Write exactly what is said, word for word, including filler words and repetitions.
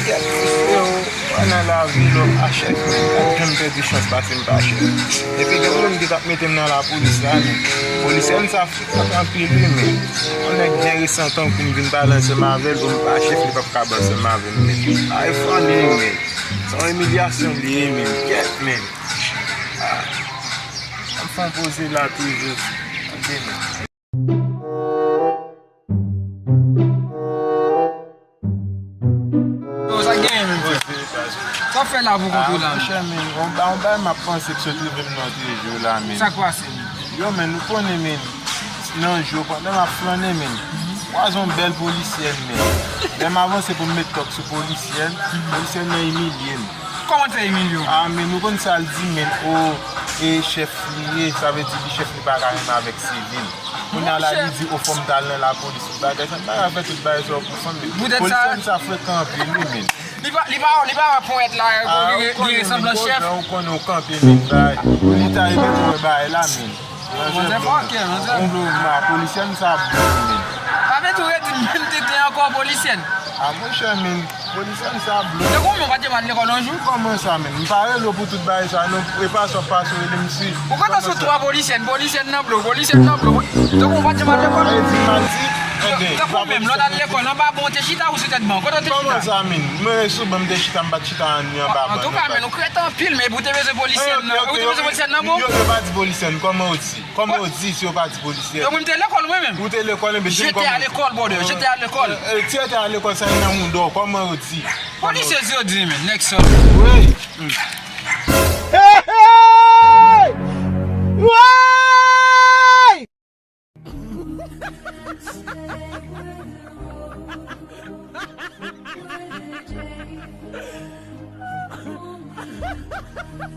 Kèt, mesye, w wè nan lavi, lè w pa chèf, men, pa janm pèdi chans pase m pa chèf. Epi gen moun ki t ap mete m nan lapolis la, men. Polisyen sa frekant anpil, wi, men. Yon nèg byen resan tankou m vin pale ansanm avè l, pou m pa chèf, li p ap ka pale ansanm avè m, men. Ay, funny, men. Se yon imilyasyon li ye, men. Kèt, men. Ah. Ann fè yon poze la toujou. Tande, men. Yo, sa k genyen menm, frè? Sa w fè la pou kont ou la, menm? Ah, monchè, men, on ba, on ba, m ap panse k sot rive m nan trejou la, men. Sa k pase, menm? Yo, men, nou konnen, men, nan jou, pandan m ap flannen, men, m kwaze yon bèl polisyèn, men. Lè m avanse pou m met tòk sou polisyèn, polisyèn nan imilye m. Kòman l fè imilye w? Ah, men, nou konn sa l di, men, o, e chèf li ye, sa vle di li chèf, li pa ka renmen avèk sivil. Kounye a la, li di, o, fò m t al nan lapolis, tout bagay sa, m pa ka fè tout bagay sa yo pou fanm, men. Polisye sa frekan anpil, wi, men. Li pa, li pa, li pa wè ponyèt la, li gen sanblan chèf. Ou konnen, ou kanpe, men, bagay. Pou li ta rive tou wè bagay la, men. Manzè fòkè, manzè blo. Ma, polisye sa blo, men. Sa vle di w redi menm tenten ankò, polisyèn. Ah, monchè, men. Polisye sa blo. Te gon moun pa t janm al lekòl yon jou? Kòman sa, men? M pa rele w pou tout bagay sa, non. E pa sa w pase w rele m si. Ou kontan sou twa polisyèn, polisyèn nan blo, polisyèn nan blo. Te gon moun pa t janm al lekòl? E di m al di, enben, tankou menm, lè w t al lekòl, anba ban w te chita ou sou tèt ban? Kote w te chita? Kòman sa, men? Mwen sou ban m te chita, m pa t chita anni anba ban. Antouka, men, ou krèt anpil, men epi w te bezwen polisyèn nan, ou te bezwen polisyèn nan blo? Yo, yo pa di polisyèn, kòman w di? Kòman w di si yo pa di polisyèn? Yo, mwen, m te lekòl, mwen menm. Ou te lekòl, enben, di m kòman. J'étais à l'école, brother, j'étais à l'école. Eh, eh, tu étais à l'école, sa nan mouda w, kòman yo di? Polisye di yo di, men, nèg sòt. Wi.